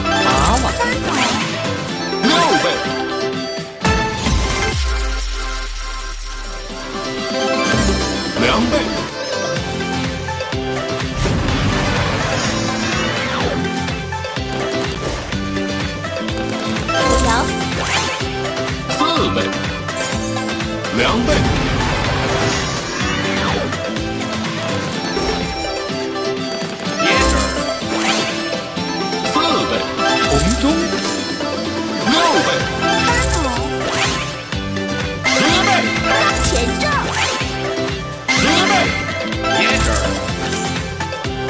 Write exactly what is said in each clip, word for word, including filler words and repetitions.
八万。六倍。两倍。五条。四倍。两倍。 四倍。红中。六倍。八头。十倍。前兆。十倍。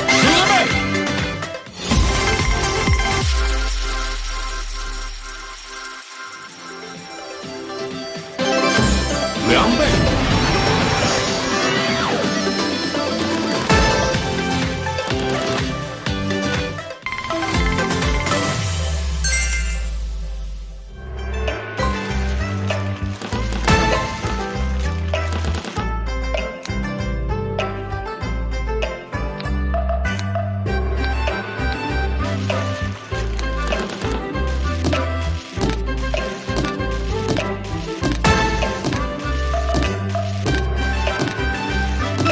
十倍。 两倍。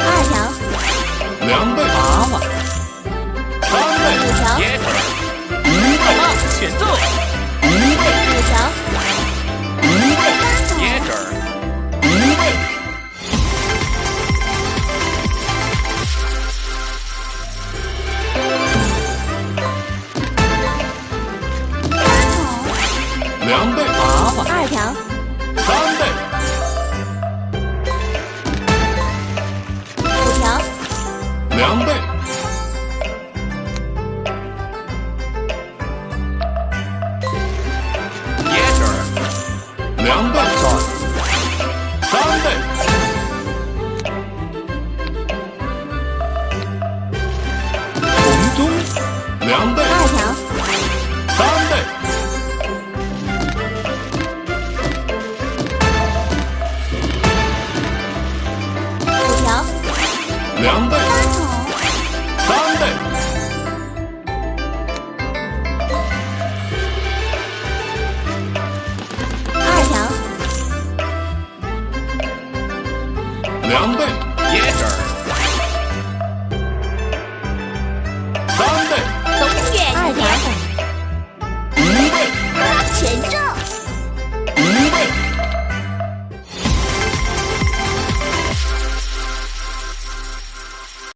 二条。两倍。八万。三倍。五条。五倍。前奏。五倍。五条。五倍。八条。五倍。 两倍。八万。二条。三倍。五条。两倍。 两倍。三倍。红中。两倍。二条。三倍。五条。两倍。三倍。 二条。两倍。